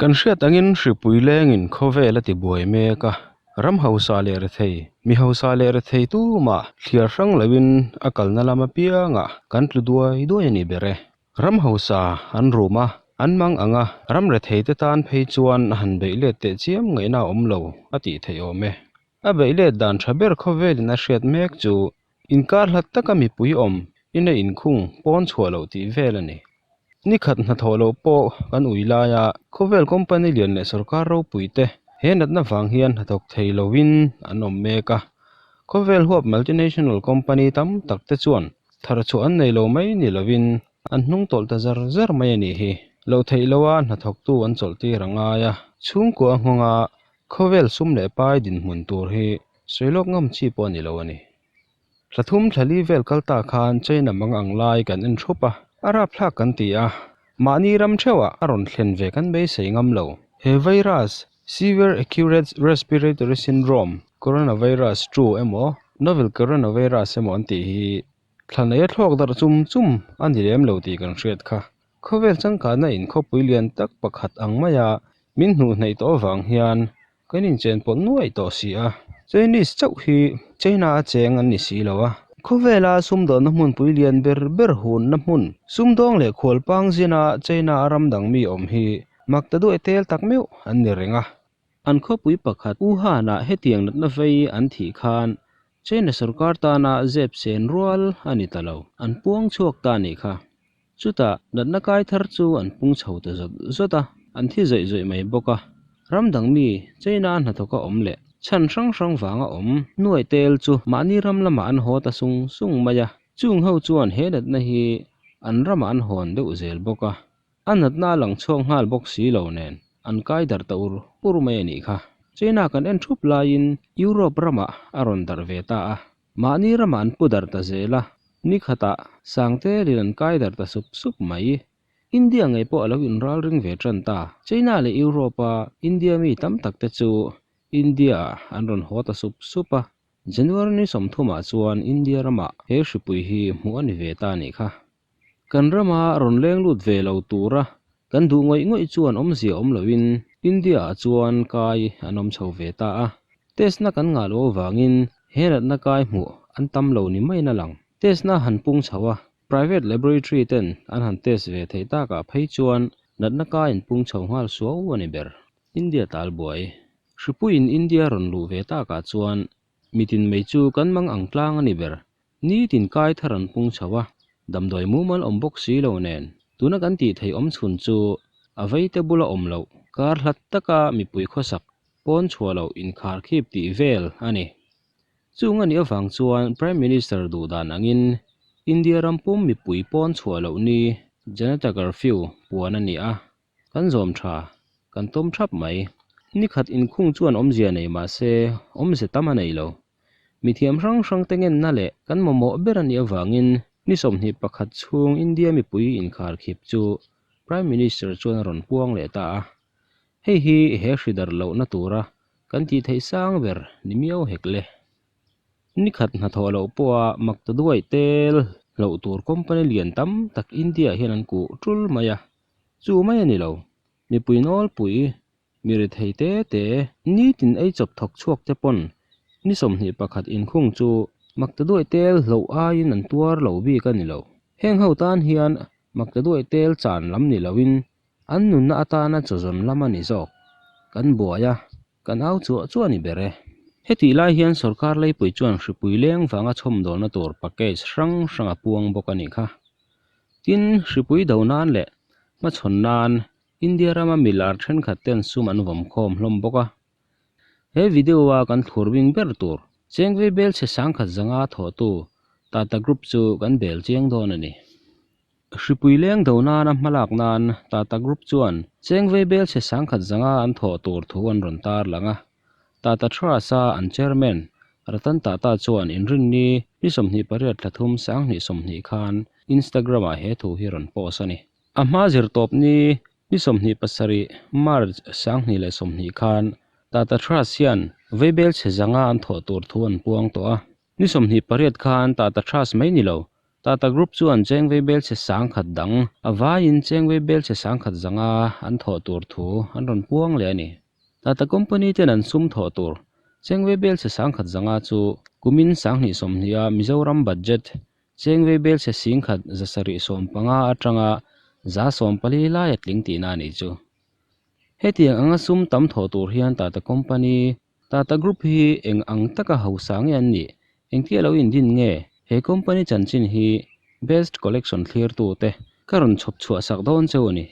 Kan hriat angin hripui lengin khawvel a tibuai mek a, ram hausa leh rethei, mi hausa leh rethei tumah thliar hrang loin a kalna lam apiangah kan tlu duai duai a ni ber e. Ram hausa an rum a, an mang ang a, ram rethei te tan phei chuan a han beih let teh chiam ngaihna a awm lo a tih theih awm e. A beih let dan tha ber khawvelin a hriat mek chu inkar hlat taka mipui awm ina inkhung pawn chhuah loh tih vel a ni. Ni khat hnathawh loh pawh kan ui laia khawvel company lian leh sorkar ropui te he natna vang hian hnathawk thei loin an awm mek a. Khawvel huap multinational company tam tak te chuan thar chhuah an nei lo mai ni lovin an hnung tawlh ta zar zar mai a nih hi. Loh theih loa hnathawktu an chawlh tir a ngai a, chhungkua nghawnga Khawvel sum leh pai dinhmun tur hi sawi lawk ngam chi pawh a ni lo a ni. Thla thum thla li vel kal ta khan China mang ang lai kan en thup a, a rapthlak kan ti a, mahni ram theuhah a rawn thlen ve kan beisei ngam lo. He virus, Severe Acute Respiratory Syndrome, Coronavirus 2 emaw Novel Coronavirus emaw an tih hi thla neia thlawk darh chum chum a ni lem lo tih kan hriat kha. Khawvel changkanna in khawpui lian tak pakhat ang maia min hnuh hnaih tawh avang hian kan inchen pawlh nuaih tawh si a. Chinese chauh hi China a cheng an ni si lo a. Khawvela sumdawnna hmunpui lian ber ber hunna hmun sumdawng leh khualpang zina China a ram dang mi awm hi mak ta duai tel tak meuh an ni reng a. An khawpui pakhat Wuhan-ah hetiang natna vei an thih khan China sorkar tana zep sen rual a ni ta lo, an puang chhuak ta a nih kha. Chutah natna kai thar chu an pung chho ta zawt zawt a, an thi zawih zawih mai bawk a. Ram dang mi China hnathawka awm leh chhan hrang hrang vanga awm nuai tel chu mahni ram lamah an haw ta sung sung mai a, chung ho chuan he natna hi an ramah an hawn deuh zel bawk a. A natna a lang chhuak nghal bawk si lo nen an kai darh ta ur ur mai a nih kha. China kan en thup laiin Europe ramah a rawn darh ve ta a, mahni ramah an pu darh ta zel a, ni khatah Sangtelin an kai darh ta sup sup mai. India ngei pawh a lo inral ring ve tan ta. China leh Europe-a India mi tam tak te chu India-ah an rawn haw ta sup sup a, January ni 30 ah chuan India ramah he hripui hi hmuh a ni ve ta a nih kha. Kan rama rawn leng lut ve lo tura kan duh ngawih ngawih chuan awmzia awm loin India-ah chuan kai an awm chho ve ta a. Test na kan ngah loh avangin he natna kai hmuh an tam lo ni maiin a lang. Test na han pung chho a, private laboratory ten an han test ve theih takah phei chuan natna kai an pung chho nghal suau a ni ber. India talbuai. Hripuiin India rawn luh ve takah chuan mitin mai chu kan mang ang tlang a ni ber. Nitin kai thar an pung chho a, damdawi mumal awm bawk si lo nen, tuna kan tih theih awm chhun chu a veite bula awm loh, kar hlat taka mipui khawsak, pawn chhuah loh inkhar khip tih vel a ni. Chung a nih avang chuan Prime Minister duh dan angin India ram pum mipui pawn chhuah loh ni Janata Curfew puan a ni a, Kan zawm tha, kan tawm thap mai. Ni khat inkhung chuan awmzia nei mah se, awmze tam a nei lo. Mithiam hrang hrang te ngenna leh kan mamawh ber a nih avangin ni 21 chhung India mipui inkhar khip chu Prime Minister chuan a rawn puang leh ta a. Hei hi he hri darh lohna tura kan tih theih sang ber ni miau hek le. Ni khat hnathawh loh pawha mak ta duai tel hloh tur company lian tam tak India hian an kuh tul mai a. Chu mai a ni lo, mipui nawlpui, mi rethei te te, nitin ei chawp thawk chhuak te pawn ni 21 inkhung chu mak ta duai tel hloh aiin an tuar lo bik a ni lo. Heng ho tan hian mak ta duai tel chan lam ni loin an nunna atana chawzawn lam a ni zawk. Kan buai a, kan au chuah chuah a ni ber e. Hetih lai hian sorkar leipui chuan hripui leng vanga chhawmdawlna tur package hrang hrang a puang bawk a nih kha. Tin, hripui do nan leh hmachhawn nan India rama milar thenkhat ten sum an vawm khawm hlawm bawk a. He video a kan thlur bing ber tur Chengvei bel chhe sangkhat zanga thawhtu Tata Group chu kan bel chiang dawn a ni. Hripui leng do nana hmalak nan Tata Group chuan Chengvei bel chhe sangkhat zanga an thawh tur thu an rawn tar lang a. Tata Trust-a an chairman Ratan Tata chuan inrinni ni 28 thla thum 2020 khan Instagram-ah he thu hi rawn post a ni. A hma zir tawp ni ni 27 March 2020 khan Tata Trust hian veibel chhe zanga an thawh tur thu an puang tawh a. Ni 28 khan Tata Trust mai ni lo. Tata Group chuan chengvei belchhe sangkhat dang a vaiin chengvei belchhe sangkhat zanga an thawh tur thu an rawn puang leh a ni. Tata Company ten an sum thawh tur chengvei belchhe sangkhat zanga chu kumin sanghnih sawmhniha Mizoram budget chengvei belchhe singkhat 715 atanga 140 lai a tling tihna a nih chu. Hetiang anga sum tam thawh tur hian Tata Company Tata Group hi eng ang taka hausa nge an nih? Engtia lo indin nge? He company chanchin hi Best Collection thlirtute ka rawn chhawp chhuah sak dawn cheu a ni.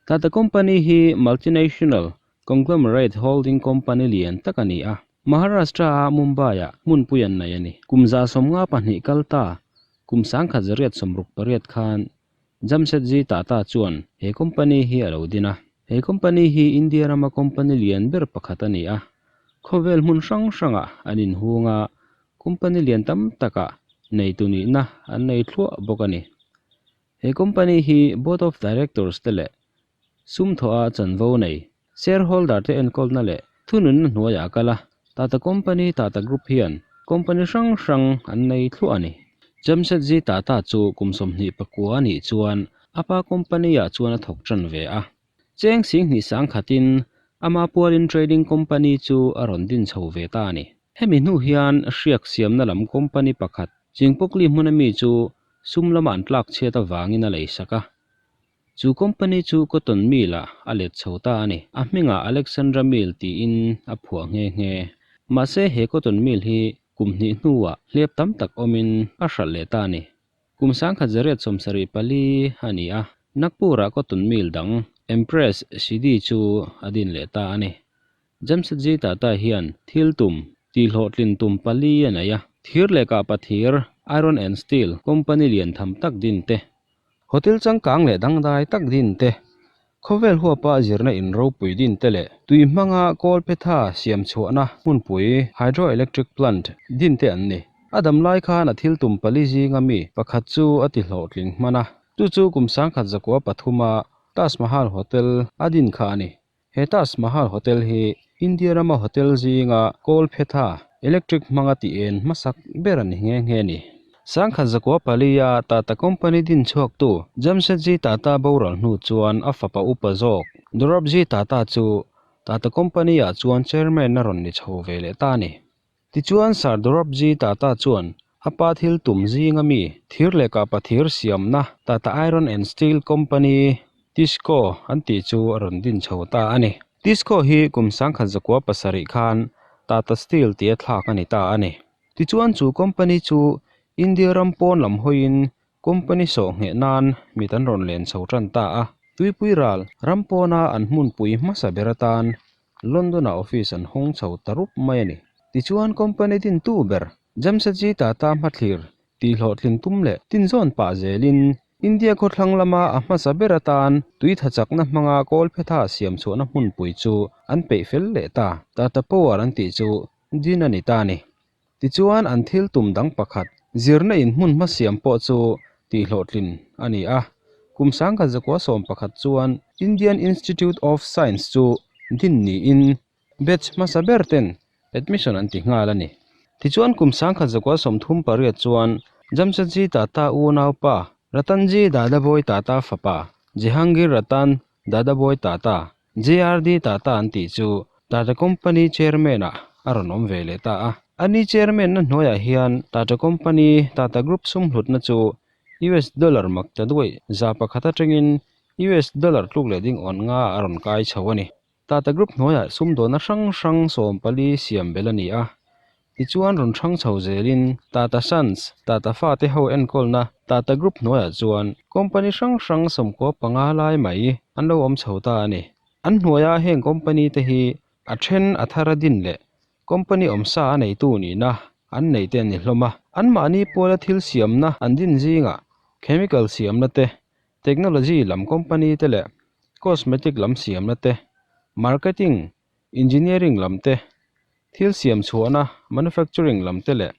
Tata Company hi multinational conglomerate holding company lian tak a ni a, Maharashtra-a Mumbai-ah hmunpui an nei a ni. Kum 52 kal ta, kum 1968 khan Jamshedji Tata chuan he company hi a lo din a. He company hi India rama company lian ber pakhat a ni a. Khawvel hmun hrang hrangah an inhung a, company lian tam takah neitu nihna an nei thluah bawk a ni. He company hi Board of Directors te leh sum thawha chanvo nei shareholder te enkawlna leh thununna hnuaiah a kal a, Tata Company Tata Group hian company hrang hrang an nei thluah a ni. Jamshedji Tata chu kum 29 a nih chuan a pa company-ah chuan a thawk tan ve a. Cheng singhnih sangkhatin ama pualin trading company chu a rawn din chho ve ta a ni. Hemi hnu hian hriak siamna lam company pakhat Chingpawkli hmuna mi chu sum lama an tlak chhiat avangin a lei sak a. Chu company chu cotton mill-ah a let chho ta a ni. A hmingah Alexandra Mill tiin a phuah nghe nghe. Mahse he cotton mill hi kum hnih hnuah hliap tam tak awmin a hralh leh ta a ni. Kum 1974 a ni a, Nagpur-ah cotton mill dang Empress Siddhi chu a din leh ta a ni. Jamshedji Tata hian thil tum, tihhlawhtlin tum pali a nei a, thir leh kahpa thir, iron and steel, company lian tham tak din te, Hotel changkang leh dangdai tak din te, khawvel huapa zirna in ropui din te leh tui hmanga kawlphetha siam chhuahna hmunpui, hydroelectric plant, din te an ni. A dam lai khan a thil tum pali zinga mi pakhat chu a ti hlawhtling hman a, chu chu kum 1903a Taj Mahal Hotel a din kha a ni. He Taj Mahal Hotel hi India rama hotel zinga kawlphetha electric hmanga tih en hmasak ber a ni nghe nghe a ni. 1904-a Tata Company din chhuaktu Jamshedji Tata boral hnu chuan a fapa upa zawk Dorabji Tata chu Tata Company-ah chuan chairman a rawn ni chho ve leh ta a ni. Tichuan Sir Dorabji Tata chuan a pa thil tum zinga mi thir leh kahpa thir siamna Tata Iron and Steel Company, Tisco, an tih chu a rawn din chho ta a ni. Tisco hi kum 1907 khan Tata Steel tia thlak a ni ta a ni. Tichuan chu company chu India ram pawn lam hawiin company sawh ngheh nan mit an rawn len chho tan ta a. Tuipui ral ram pawna an hmunpui hmasa ber atan London-ah office an hawng chho ta rup mai a ni. Tichuan company dintu ber Jamshedji Tata hmathlir tihhlawhtlin tum leh tinzawn pah zelin India khawthlang lama a hmasa ber atan tui thachakna hmanga kawlphetha siam chhuahna hmunpui chu an peih fel leh ta. Tata Power an tih chu din a ni ta a ni. Tichuan an thil tum dang pakhat zirna in hmun hmasiam pawh chu tihhlawhtlin a ni a. Kum 1911 chuan Indian Institute of Science chu din niin batch hmasa ber ten admission an ti nghal a ni. Tichuan kum 1938 chuan Jamshedji Tata unaupa Ratanji Dadabhai Tata fapa Jehangir Ratan Dadabhai Tata JRD Tata an tih chu Tata Company Chairman-ah a rawn awm ve leh ta a. Ani Chairman-na hnuaiah hian Tata Company, Tata Group sum hlutna chu US Dollar mak ta duai 100 atangin US Dollar tluk leh ding awn nga a rawn kai chho a ni. Tata Group hnuaiah sumdawnna hrang hrang 14 siam belh a ni a. Tichuan rawn hrang chho zelin Tata Sons, Tata fate ho enkawlna Tata Group hnuaiah chuan company hrang hrang 95 lai mai an lo awm chho ta a ni. An hnuaia heng company te hi a then a thar a din leh company awmsa a neitu nihna an nei te a ni hlawm a. Anmahni puala thil siamna an din zingah chemical siamna te, technology lam company te leh cosmetic lam siamna te, marketing, engineering lam te, thil siam chhuahna, manufacturing lam te leh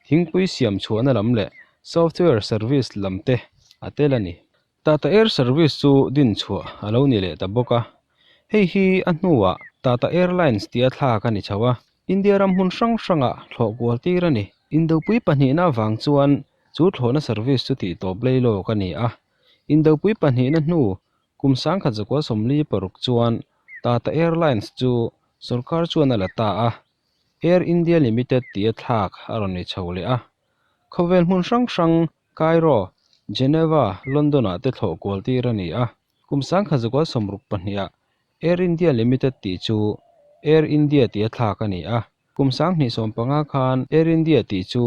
thingpui siam chhuahna lam leh software service lam te a tel a ni. Tata Air Service chu din chhuah a lo ni leh ta bawk a, hei hi a hnuah Tata Airlines tia thlak a ni chho a, India ram hmun hrang hrangah thlawh kual tir a ni. Indopui pahnihna avang chuan Chu thlawhna service chu tihtawp lei lawk a ni a. Indopui pahnihna hnu kum 1946 chuan Tata Airlines chu sorkar chuan a la ta a, Air India Limited tia thlak a rawn ni chho leh a. Khawvel hmun hrang hrang Cairo, Geneva, London-ah te thlawh kual tir a ni a. Kum 1962 ah Air India Limited tih chu Air India tia thlak a ni a. Kum 2015 khan Air India tih chu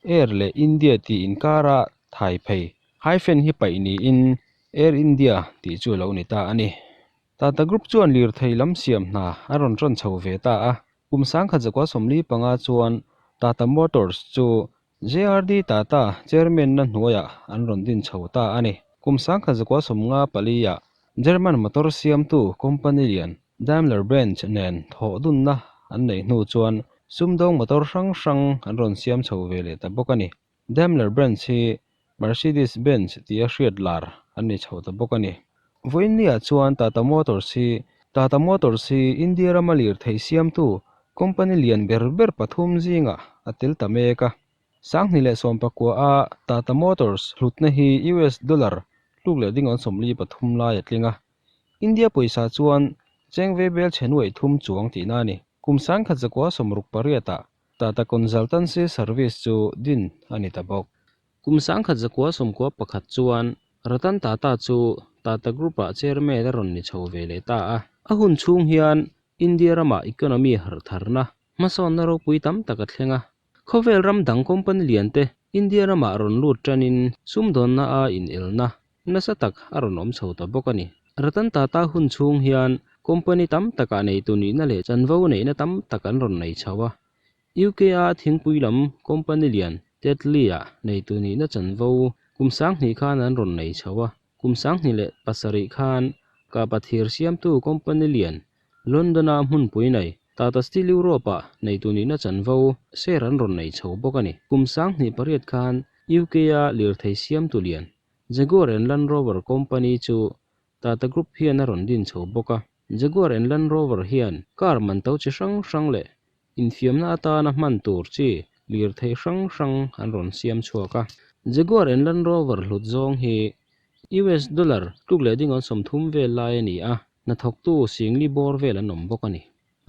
Air leh India tih inkara thai phei hyphen hi paih niin Air India tih chu a lo ni ta a ni. Tata Group chuan lirthei lam siam hna a rawn rawn chho ve ta a. Kum 1945 chuan Tata Motors chu JRD Tata chairman-na hnuaiah an rawn din chho ta a ni. Kum 1954 ah German motor siamtu company lian Daimler-Benz nen thawh dunna an neih hnu chuan sumdawng motor hrang hrang an rawn siam chho ve leh ta bawk a ni. Daimler-Benz hi Mercedes-Benz tia hriat lar an ni chho ta bawk a ni. Vawiinniah chuan Tata Motors hi Tata Motors hi India rama lirthei siamtu company lian ber ber pathum zingah a tel ta mek a. 2019 a Tata Motors hlutna hi US dollar tluk leh dingawn 43 lai a tling a. India pawisa chuan cheng vebel chhe nuaih thum chuang tihna a ni. Kum 1968 ah Tata Consultancy Service chu din a ni ta bawk. Kum 1991 chuan Ratan Tata chu Tata Group-ah chairman a rawn ni chho ve leh ta a. A hun chhung hian India ramah economy harh tharna hmasawnna ropui tam tak a thleng a. Khawvel ram dang company lian te India ramah rawn lut tanin sumdawnna a inelna nasa tak a rawn awm chho ta bawk a ni. Ratan Tata hun chhung hian company tam takah neitu nihna leh chanvo neihna tam tak an rawn nei chho a. UK-a thingpui lam company lian Tetley-ah neitu nihna chanvo kum 2000 khan an rawn nei chho a. Kum 2007 khan Kapa thir siamtu company lian London-a hmunpui nei Tata Steel Europe-ah neitu nihna chanvo share an rawn nei chho bawk a ni. Kum 2008 khan UK-a lirthei siamtu lian Jaguar and Land Rover company chu Tata Group hian a rawn din chho bawk a. Jaguar and Land Rover hian car man to chi hrang hrang leh infiamna atana hman tur chi lirthei hrang hrang an rawn siam chhuak a. Jaguar and Land Rover hlut zawng hi US dollar tluk leh dingawn 30 vel lai a ni a, hnathawktu singli bawr vel an awm bawk a ni.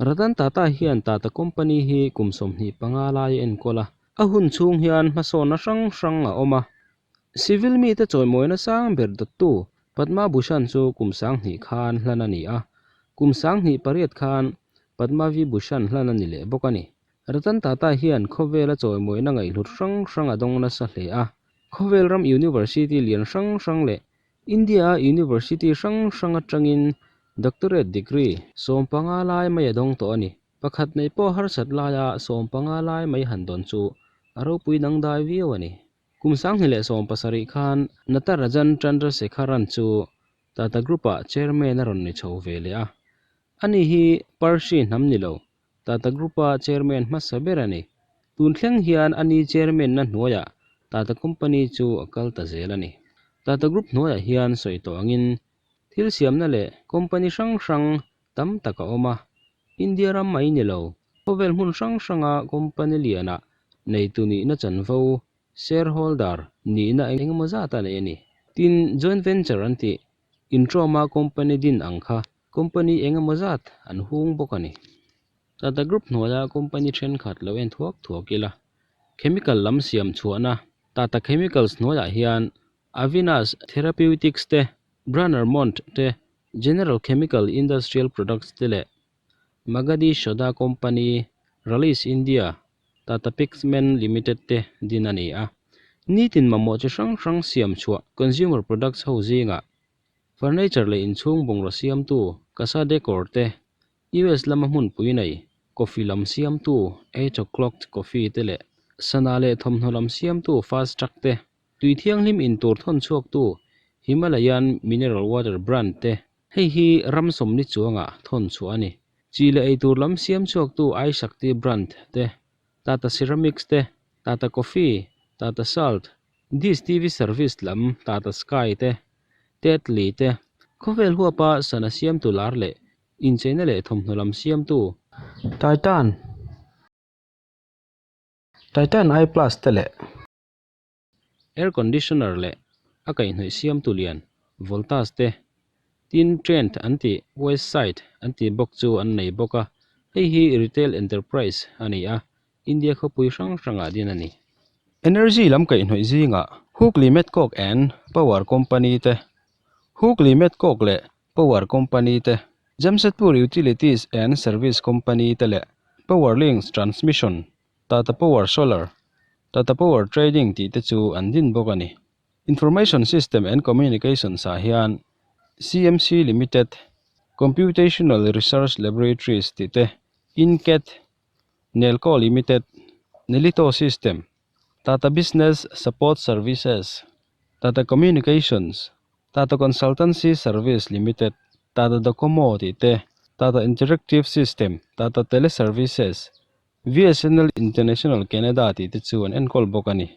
Ratan Tata hian Tata Company hi kum 25 lai a enkawl a, a hun chhung hian hmasawnna hrang hrang a awm a. Civil mite chawimawina sang ber dawttu Padma Bhushan chu kum 2000 khan hlan a ni a, kum 2008 khan Padma Vibhushan hlan a ni leh bawk a ni. Ratan Tata hian khawvela chawimawina ngaihhlut hrang hrang a dawng nasa hle a. Khawvel ram university lian hrang hrang leh India-a university hrang hrang atangin doctorate degree 15 lai mai a dawng tawh a ni. Pakhat neih pawh harsat laia 15 lai mai han dawn chu a ropui dangdai viau a ni. Kum 2017 khan Natarajan Chandrasekharan chu Tata Group-ah chairman a rawn ni chho ve leh a. Ani hi Parsi hnam ni lo, Tata Group-a chairman hmasa ber a ni. Tun thleng hian ani chairman-na hnuaiah Tata Company chu a kal ta zel a ni. Tata Group hnuaiah hian sawi tawh angin thil siamna leh company hrang hrang tam tak a awm a. India ram mai ni lo, khawvel hmun hrang hranga company lianah neitu nihna chanvo, shareholder, nihna engemaw zat a nei a ni. Tin, joint venture an tih, inṭawma company din ang kha company engemaw zat an hung bawk a ni. Tata Group hnuaia company thenkhat lo en thuak thuak ila, chemical lam siam chhuahna Tata Chemicals hnuaiah hian Avinas Therapeutics te, Brunner Mond te, General Chemical Industrial Products te leh Magadi Soda Company, Rallis India, Tata Pigment Limited te din a ni a. Nitin mamawh chi hrang hrang siam chhuah consumer products ho zingah furniture leh inchhung bungraw siamtu Casa Decor te, US lama hmunpui nei coffee lam siamtu Eight O'Clock Coffee te leh sana leh thawmhnaw lam siamtu Fast Track te, tui thianghlim intur thawn chhuaktu Himalayan Mineral Water brand te, hei hi ram sawmni chuangah thawn chhuah a ni. Chi leh eitur lam siam chhuaktu I Shakti brand te, Tata Ceramics te, Tata Coffee, Tata Salt, Dish TV service lam Tata Sky te, Tetley te, khawvel huapa sana siamtu lar leh incheina leh thawmhnaw lam siamtu Titan, Titan I Plus te leh. Air conditioner leh a kaihhnawih siamtu lian Voltas te, tin Trent an tih Westside an tih bawk chu an nei bawk a, hei hi retail enterprise a ni a, India khawpui hrang hrangah din a ni. Energy lam kaihhnawih zingah Hooghly Metcoke and Power Company te, Hooghly Metcoke leh Power Company te, Jamshedpur Utilities and Service Company te leh Power Links Transmission, Tata Power Solar, Tata Power Trading tih te chu an din bawk a ni. Information System and Communications ah hian CMC Limited, Computational Research Laboratories tih te, INCAT, Nelco Limited, Nelito System, Tata Business Support Services, Tata Communications, Tata Consultancy Service Limited, Tata Docomo tih te, Tata Interactive System, Tata Teleservices, VSNL International Canada tih te chu an enkawl bawk a ni.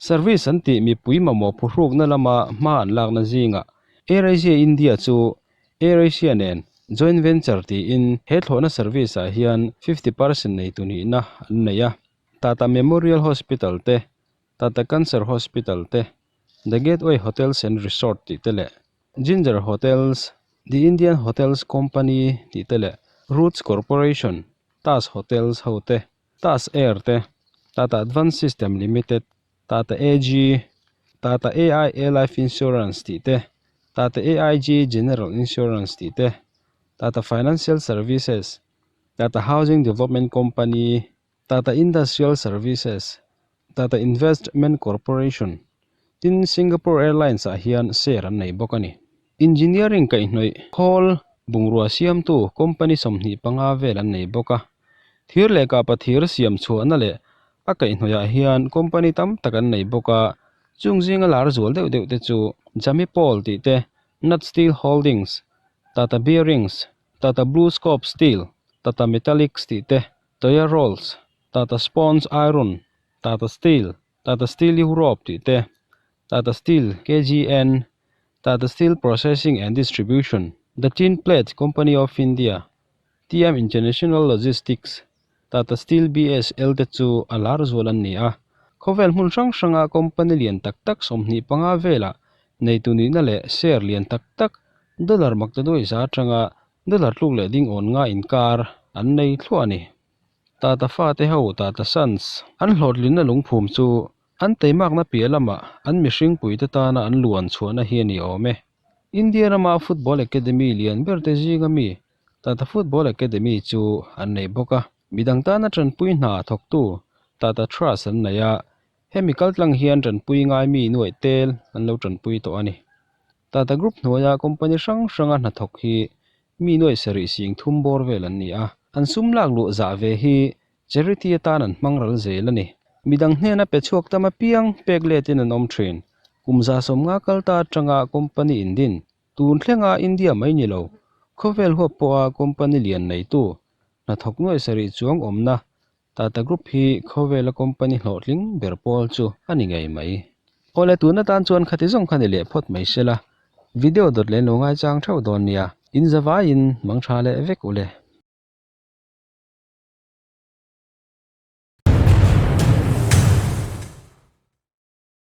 Service an tih mipui mamawh phuhrukna lama hma an lakna zingah AirAsia India chu AirAsia nen joint venture tiin he thlawhna service ah hian 50% neitu nihna an nei a. Tata Memorial Hospital te, Tata Cancer Hospital te, The Gateway Hotels and Resort tih te leh Ginger Hotels, The Indian Hotels Company tih te leh Roots Corporation, Taj Hotels ho te, Taj Air te, Tata Advanced System Limited, Tata AG, Tata AIA Life Insurance tih te, Tata AIG General Insurance tih te, Tata Financial Services, Tata Housing Development Company, Tata Industrial Services, Tata Investment Corporation, tin Singapore Airlines ah hian share an nei bawk a ni. Engineering kaihhnawih khawl bungrua siamtu company 25 vel an nei bawk a. Thir leh kahpa thir siam chhuahna leh a kaihhnawih ah hian company tam tak an nei bawk a, chung zinga lar zual deuh deuh te chu Jamipol tih te, Nut Steel Holdings, Tata Bearings, Tata BlueScope Steel, Tata Metallics tih te, Toya Rolls, Tata Sponge Iron, Tata Steel, Tata Steel Europe tih te, Tata Steel KGN, Tata Steel Processing and Distribution, The Tin Plate Company of India, TM International Logistics, Tata Steel BSL te chu a lar zual an ni a. Khawvel hmun hrang hranga company lian tak tak 25 velah neitu nihna leh share lian tak tak dollar maktaduai za atanga dollar tluk leh ding awn nga inkar an nei thluah a ni. Tata fate ho Tata Sons an hlawhtlinna lungphum chu an teimakna piah lamah an mihring puite tana an luan chhuahna hi a ni awm e. India rama football academy lian ber te zinga mi Tata Football Academy chu an nei bawk a. Midang tana tanpui hna thawktu Tata Trust an nei a, hemi kaltlang hian tanpui ngai mi nuaih tel an lo tanpui tawh a ni. Tata Group hnuaia company hrang hranga hnathawk hi mi nuaih sarih sing thum bawr vel an ni a, an sum lak luh zah ve hi charity atan an hmang ral zel a ni. Midang hnena pe chhuak tam apiang pek letin an awm thin. Kum 150 kal ta atanga company indin tun thlenga India mai ni lo, khawvel huap pawha company lian neitu hnathawk nuaih sarih chuang awmna Tata Group hi khawvela company hlawhtling ber pawl chu a ni ngei mai. Awle tun atan chuan khati zawng kha ni leh phawt mai se la, video dawt leh lo ngaichang theuh dawn nia, in zavaiin mang tha leh vek u le.